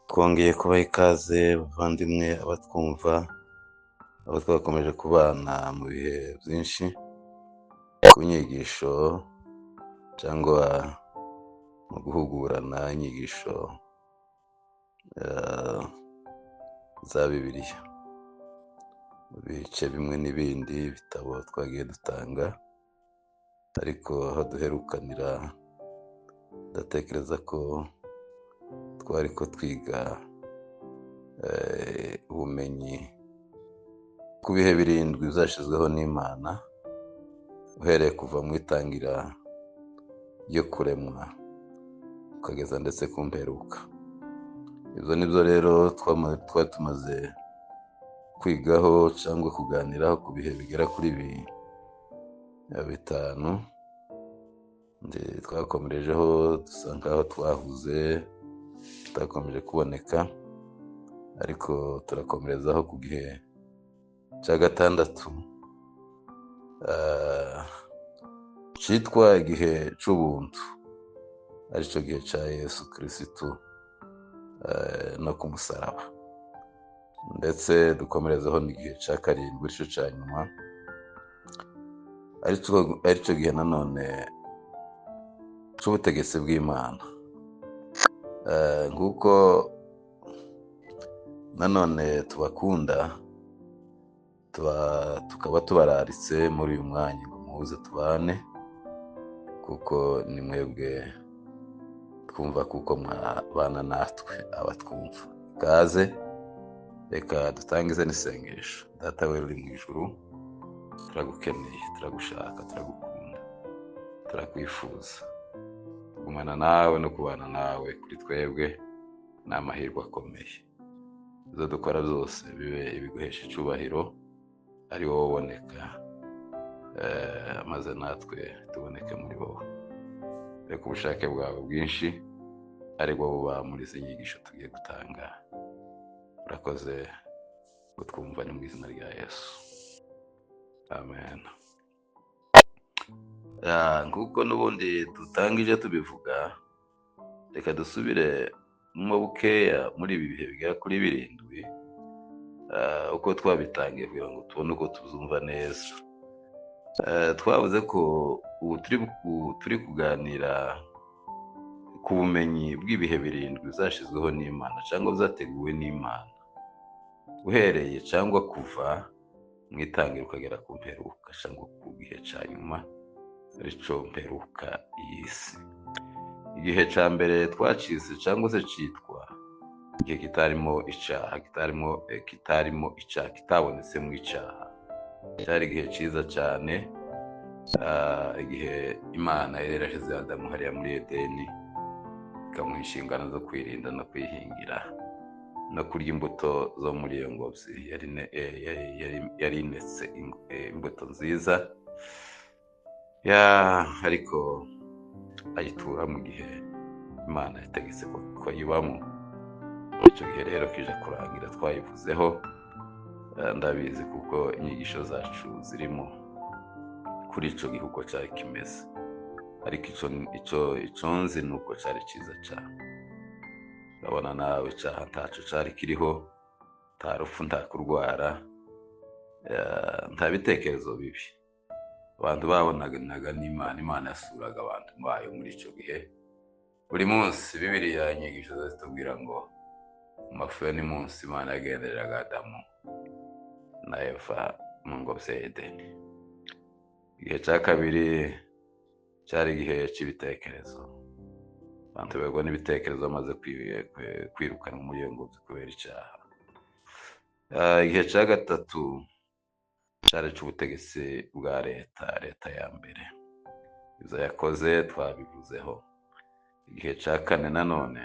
Twongeye kubaha ikaze bavandimwe abatwumva, abo twakomeje kubana mu bihe byinshi ku nyigisho cyangwa mu guhugurana inyigisho za Bibiliya. Mu bice bimwe n'ibindi bitabo twagiye dutanga, ariko aho duherukanira ndatekereza ko twari ko twiga ubumenyi ku bihe birindwi byashyizweho n'Imana, uhereye kuva mu itangira ryo kuremwa ukageza ndetse ku mperuka. Ibyo ni byo rero twari tumaze kwigaho cyangwa kuganiraho ku bihe bigera kuri bitanu. Twakomerejeho dusa nkaho twahuze, tutakomeje kuboneka, ariko turakomerezaho ku gihe cya gatandatu cyitwa igihe cy'ubuntu, aricyo gihe cya Yesu Kirisitu no ku musaraba. Ndetse dukomerezaho n'igihe cya karindwi, aricyo cya nyuma, aricyo gihe nanone cy'ubutegetsi bw'Imana. Nk'uko nanone tubakunda, tukaba tubararitse muri uyu mwanya ngo muhuze tubane, kuko ni mwebwe twumva, kuko mwabana natwe abatwumva. Ikaze, reka dutangize n'isengesho. Data wera uri mu ijuru, turagukeneye, turagushaka, turagukunda, turakwifuza. Kugumana nawe no kubana nawe kuri twebwe ni amahirwe akomeye. Ibyo dukora byose bibe ibiguhesha icyubahiro, ari wowe uboneka, maze natwe tuboneke muri wowe. Reka ubushake bwawe bwinshi ari bwo buba muri izi nyigisho tugiye gutanga. Urakoze kutwumva, ni mu izina rya Yesu, amen. Nk'uko n'ubundi dutangije tubivuga, reka dusubire mo bukeya muri ibi bihe bigera kuri birindwi, uko twabitangiye kugira ngo tubone uko tuzumva neza. Twavuze ko ubu turi kuganira ku bumenyi bw'ibihe birindwi byashyizweho n'Imana cyangwa byateguwe n'Imana, uhereye cyangwa kuva mu itangira ukagera ku mperuka cyangwa ku gihe cya nyuma, aricyo mperuka y'isi. Igihe cya mbere twacitse cyangwa se cyitwa igihe kitarimo icyaha, kitarimo icyaha, kitabonetsemo icyaha. Cyari igihe cyiza cyane, igihe Imana yari yarashyize Adamu hariya muri Edeni, ikamuha inshingano zo kwirinda no kwihingira no kurya imbuto zo muri iyo ngobyi yari inetse imbuto nziza, ariko ayitura mu gihe Imana yategetse ko ayibamo. Icyo gihe rero kije kurangira twayivuzeho, ndabizi kuko inyigisho zacu zirimo kuri icyo gihe uko cyari kimeze, ariko icyo nzi ni uko cyari cyiza cyane. Urabona nawe icyaha ntaco cyari kiriho, nta rupfu, nta kurwara, nta bitekerezo bibi. Abantu babonanaga n'Imana, Imana yasuraga abantu bayo muri icyo gihe buri munsi. Bibiliya inyigisho zitubwira ngo mu mafu ya munsi Imana yagendereraga Adamu na Eva mu ngobyi ya Edeni. Igihe cya kabiri cyari igihe cy'ibitekerezo. Abantu bagwa n'ibitekerezo bamaze kwirukanwa muri iyo ngobyi kubera icyaha. Igihe cya gatatu cyari icy'ubutegetsi bwa leta, leta ya mbere. Ibyo yakoze twabivuzeho. Igihe cya kane nanone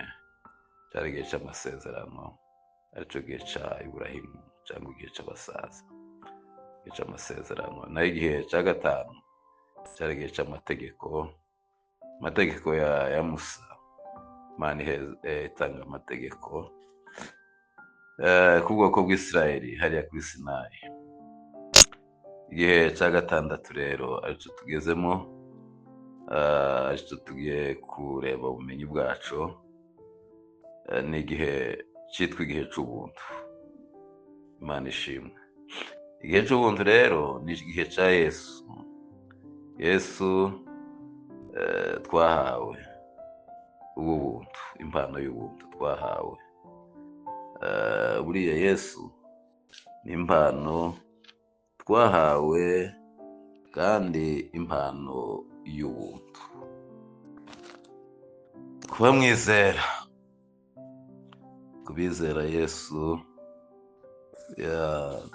cyari igihe cy'amasezerano, aricyo gihe cya Iburahimu cyangwa igihe cy'abasaza, igihe cy'amasezerano. Naho igihe cya gatanu cyari igihe cy'amategeko, amategeko ya Musa. Imana itanga amategeko ku bwoko bw'Isirayeli hariya kuri Sinayi. Igihe cya gatandatu rero aricyo tugezemo, aricyo tugiye kureba ubumenyi bwacu, ni igihe cyitwa igihe cy'ubuntu. Imana ishimwe. Igihe cy'ubuntu rero ni igihe cya Yesu. Yesu twahawe ubuntu, impano y'ubuntu twahawe. Buriya Yesu ni impano twahawe kandi impano y'ubuntu. Kuba mwizera, kubizera Yesu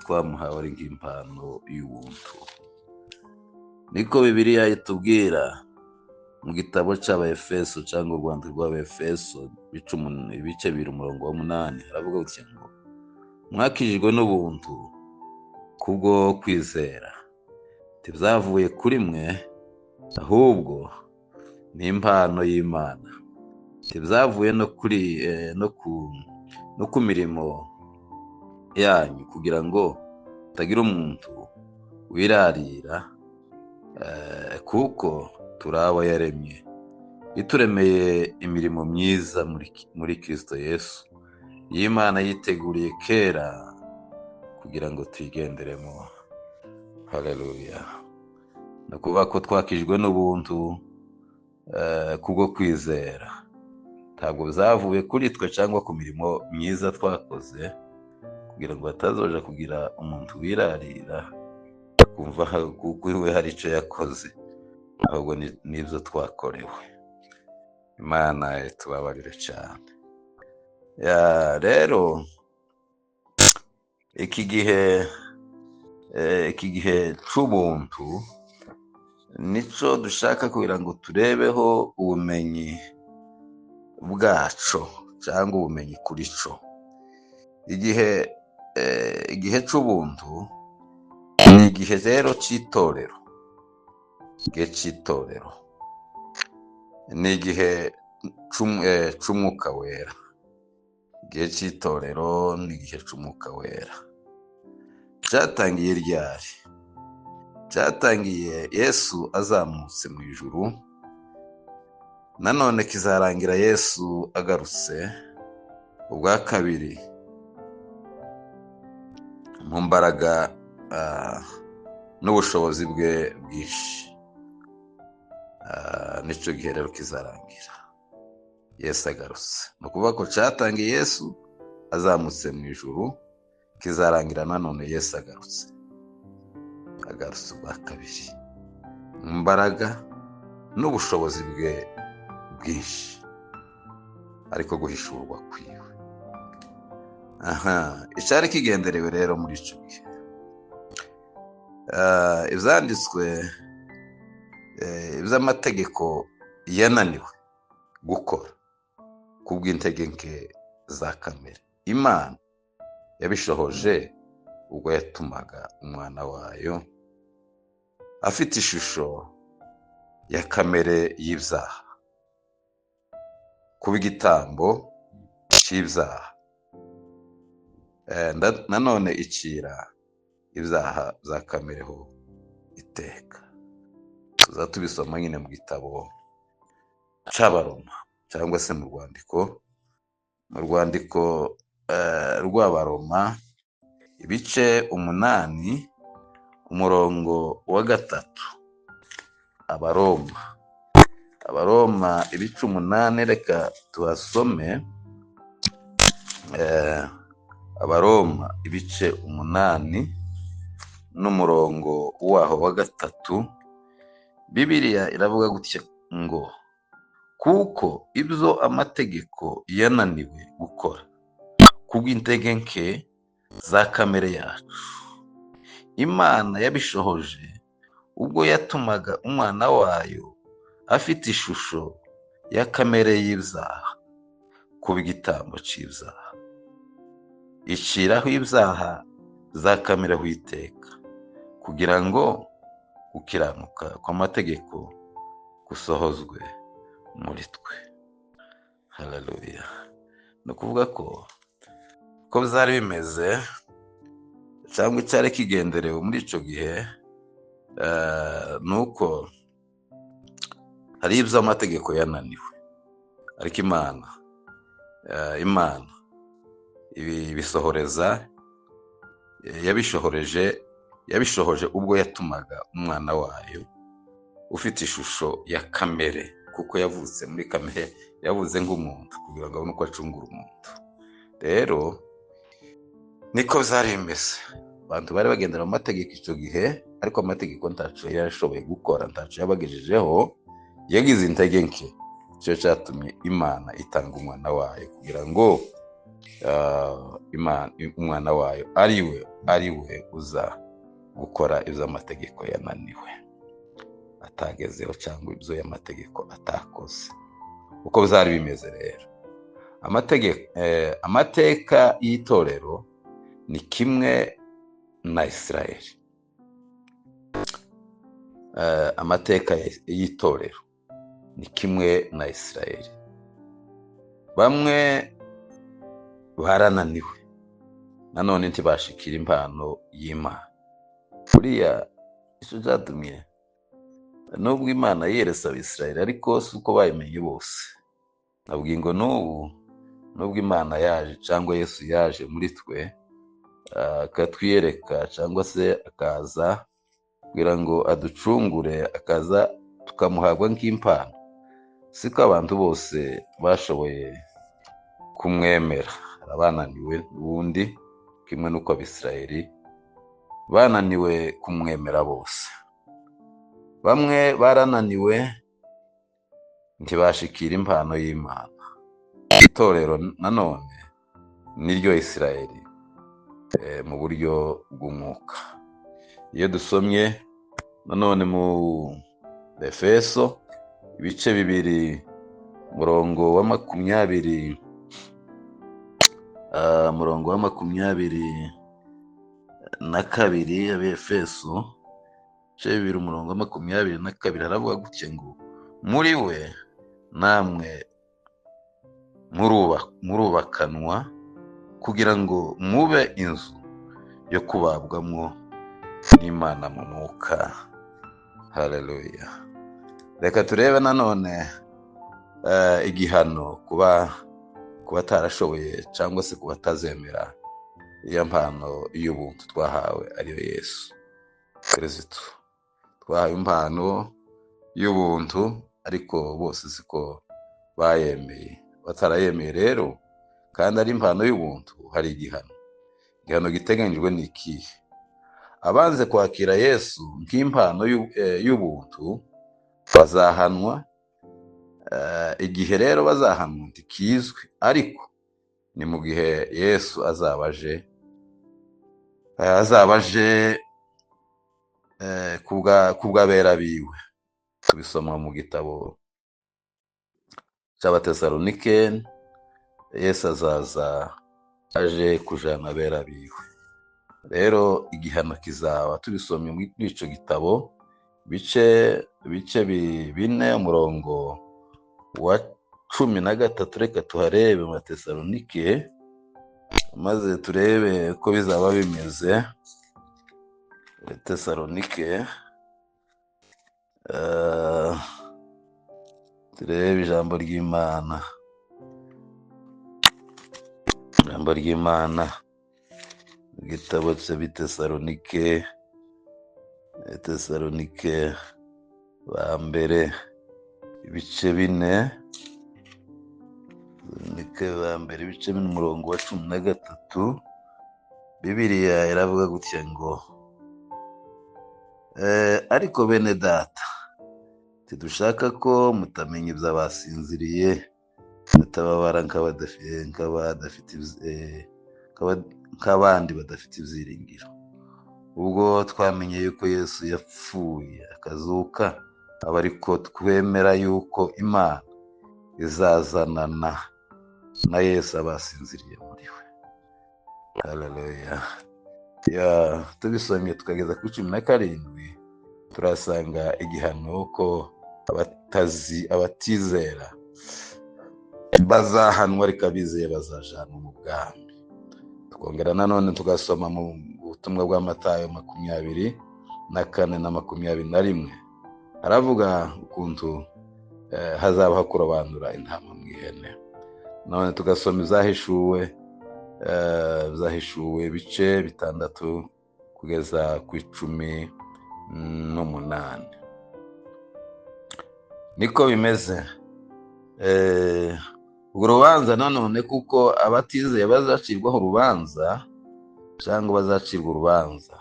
twamuhawe ari nk'impano y'ubuntu. Niko Bibiliya itubwira mu gitabo cy'Abaefeso cyangwa urwandiko rw'Abaefeso ibice 2 umurongo wa 8, haravuga gutya ngo mwakijijwe n'ubuntu kubwo kwizera, ntibyavuye kuri mwe ahubwo ni impano y'Imana, ntibyavuye no kuri no ku mirimo yanyu, kugira ngo hatagira umuntu wirarira, kuko turi abo yaremye, ituremeye imirimo myiza muri Kristo Yesu, y'Imana yiteguriye kera kugira ngo tuyigenderemo. Haleluya. Ni ukuvuga ko twakijwe n'ubuntu kubwo kwizera, ntabwo byavuye kuri twe cyangwa ku mirimo myiza twakoze, kugira ngo hatazoja kugira umuntu wirarira kumva kuko we hari icyo yakoze, ahubwo n'ibyo twakorewe. Imana itubabarire cyane. Rero iki gihe cy'ubuntu nico dushaka kugira ngo turebeho ubumenyi bwaco cyangwa ubumenyi kuri co. Igihe cy'ubuntu ni igihe rero cy'itorero. Igihe cy'itorero ni igihe cy'umwuka wera. Igihe cy'itorero ni igihe cy'umwuka wera. Cyatangiye ryari? Cyatangiye Yesu azamutse mu ijuru, nanone kizarangira Yesu agarutse ubwa kabiri mu mbaraga n'ubushobozi bwe bwinshi. Nicyo gihe rero kizarangira Yesu agarutse. Ni ukuvuga ko cyatangiye Yesu azamutse mu ijuru, kizarangira nanone Yesu agarutse ubwa kabiri mu mbaraga n'ubushobozi bwe bwinshi, ariko guhishurwa kwiwe. Icyari kigenderewe rero muri icyo gihe, ibyanditswe iby'amategeko yananiwe gukora kubw'intege nke za kamere, Imana yabishohoje ubwo yatumaga umwana wayo afite ishusho ya kamere y'ibyaha kuba igitambo cy'ibyaha, nanone icira ibyaha bya kamere ho iteka. Tuza tubisoma nyine mu gitabo cy'Abaroma cyangwa se mu rwandiko rw'Abaroma ibice 8 umurongo wa 3. Abaroma ibice 8, reka tuhasome. Abaroma ibice 8 n'umurongo waho wa 3, Bibiliya iravuga gutya ngo kuko ibyo amategeko yananiwe gukora kubw'intege nke za kamere yacu, Imana yabishohoje ubwo yatumaga umwana wayo afite ishusho ya kamere y'ibyaha kuba igitambo cy'ibyaha, iciraho ibyaha za kamere ho iteka, kugira ngo gukiranuka kw'amategeko gusohozwe muri twe. Haleluya. Ni ukuvuga ko byari bimeze cyangwa icyari kigenderewe muri icyo gihe, ni uko hari ibyo amategeko yananiwe, ariko Imana Ibi bisohoreza yabishohoreje yabishohoje ubwo yatumaga umwana wayo ufite ishusho ya kamere, kuko yavutse muri kamere, yavuze nk'umuntu kugira ngo abone uko acungura umuntu. Rero niko byari bimeze, abantu bari bagendera mu mategeko icyo gihe, ariko amategeko ntaco yari ashoboye gukora, ntaco yabagejejeho, yagize intege nke. Icyo cyatumye Imana itanga umwana wayo kugira ngo umwana wayo ari we uza gukora ibyo amategeko yananiwe atagezeho, cyangwa ibyo y'amategeko atakoze. Uko byari bimeze rero, amateka y'itorero ni kimwe na Isirayeli. Amateka y'itorero ni kimwe na Isirayeli. Bamwe barananiwe nanone ntibashikira impano y'Imana. Buriya icyo cyatumye nubwo Imana yeretse Abisirayeli, ariko si uko bayimenye bose. Nabwiye ngo n'ubu nubwo Imana yaje cyangwa Yesu yaje muri twe akatwiyereka cyangwa se akaza kugira ngo aducungure, akaza tukamuhabwa nk'impano, siko abantu bose bashoboye kumwemera. Hari abananiwe ubundi kimwe n'uko Abisirayeli bananiwe kumwemera bose. Bamwe barananiwe ntibashikira impano y'Imana. Itorero nanone niryo Isirayeli mu buryo bw'umwuka. Iyo dusomye nanone mu Efeso ibice 2 umurongo wa 20, umurongo wa 22, Abefeso ibice 2 umurongo wa 22, haravuga gutya ngo muri we namwe murubakanwa kugira ngo mube inzu yo kubabwamo n'Imana mu mwuka. Haleluya. Reka turebe nanone igihano kuba batarashoboye cyangwa se kuba batazemera iyo mpano y'ubuntu twahawe ariyo Yesu Kristo. Twahawe impano y'ubuntu ariko bose siko bayemeye. Batarayemeye rero kandi ari impano y'ubuntu, hari igihano. Igihano giteganyijwe ni ikihe? Abanze kwakira Yesu nk'impano y'ubuntu bazahanwa. Igihe rero bazahanwa ntikizwi, ariko ni mu gihe Yesu azaba aje kubw'abera biwe. Tubisoma mu gitabo cy'Abatesalonike, Yesu azaza aje kujana abera biwe. Rero igihano kizaba, tubisomye muri icyo gitabo bice 4 umurongo wa 13. Reka tuharebe mu Batesalonike maze turebe uko bizaba bimeze. Tesalonike turebe ijambo ry'Imana, ijambo ry'Imana igitabo cy'Abitesalonike, Tesalonike ba mbere ibice 4, Tesalonike ba mbere ibice 4 umurongo wa 13. Bibiliya iravuga gutya ngo ariko bene data, ntidushaka ko mutamenya iby'abasinziriye, mutababara nk'abandi badafite ibyiringiro. Ubwo twamenye yuko Yesu yapfuye akazuka, aba ariko twemera yuko Imana izazanana na Yesu abasinziriye muri we. Haleluya. Tubisomye tukageza kuri 17, turasanga igihano ko abatizera bazahanwa, ariko abizeye bazajanwa mu bwami. Tukongera nanone tugasoma mu butumwa bwa Matayo 24 na 21, haravuga ukuntu hazabaho kurobanura intama mu ihene. None tugasoma izahishuwe Byahishuwe ibice 6 kugeza ku 18. Niko bimeze. Urwo rubanza nanone, kuko abatizeye bazacirwaho urubanza cyangwa bazacirwa urubanza,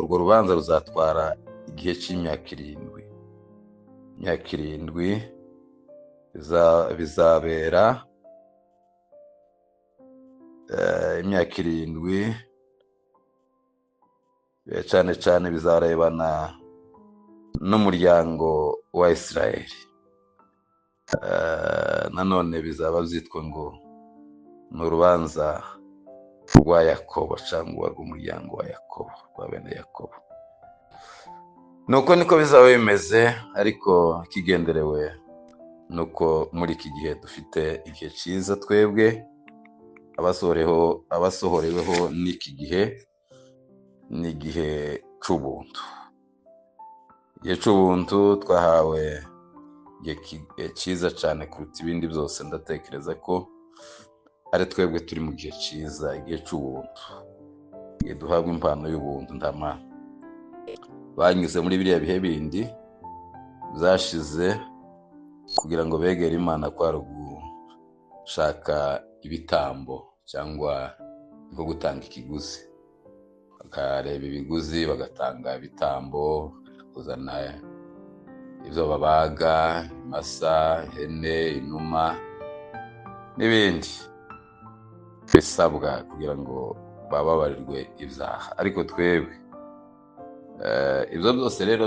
urwo rubanza ruzatwara igihe cy'imyaka 7. Imyaka 7 bizabera imyaka 7, cyane cyane bizarebana n'umuryango wa Isirayeli. Nanone bizaba byitwa ngo ni urubanza rwa Yakobo cyangwa rw'umuryango wa Yakobo, rwa bene Yakobo. Nuko niko bizaba bimeze, ariko kigenderewe nuko muri iki gihe dufite igihe cyiza twebwe abasohoreweho n'iki gihe, ni igihe c'ubuntu. Igihe c'ubuntu twahawe, igihe cyiza cyane kuruta ibindi byose. Ndatekereza ko ari twebwe turi mu gihe cyiza, igihe c'ubuntu, igihe duhabwa impano y'ubuntu. Ndama banyuze muri biriya bihe bindi byashize kugira ngo begere Imana, kwari gushaka ibitambo cyangwa nko gutanga ikiguzi, bakareba ibiguzi bagatanga ibitambo, kuzana ibyo babaga, imasa, ihene, inuma n'ibindi bisabwa kugira ngo bababarirwe ibyaha. Ariko twebwe ibyo byose rero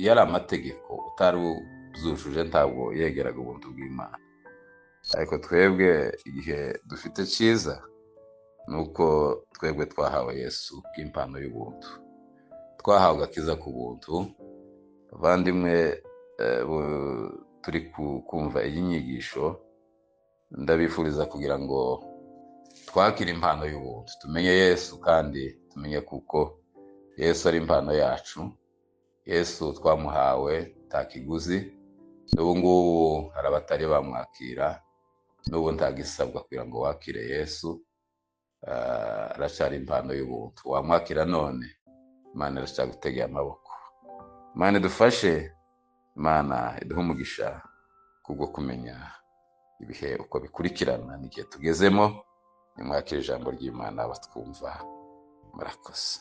yari amategeko, utari ubyujuje ntabwo yegeraga ubuntu bw'Imana. Ariko twebwe igihe dufite cyiza ni uko twebwe twahawe Yesu bw'impano y'ubuntu, twahawe agakiza ku buntu. Bavandimwe, turi kumva iyi nyigisho, ndabifuriza kugira ngo twakire impano y'ubuntu, tumenye Yesu kandi tumenye kuko Yesu ari impano yacu. Yesu twamuhawe nta kiguzi, n'ubu ngubu hari abatari bamwakira, n'ubu ntagisabwa kugira ngo wakire Yesu. Aracyari impano y'ubuntu, wamwakira none Imana iracyagutegeye amaboko. Imana idufashe, Imana iduhe umugisha kubwo kumenya ibihe uko bikurikirana n'igihe tugezemo. Nimwakire ijambo ry'Imana batwumva. Murakoze.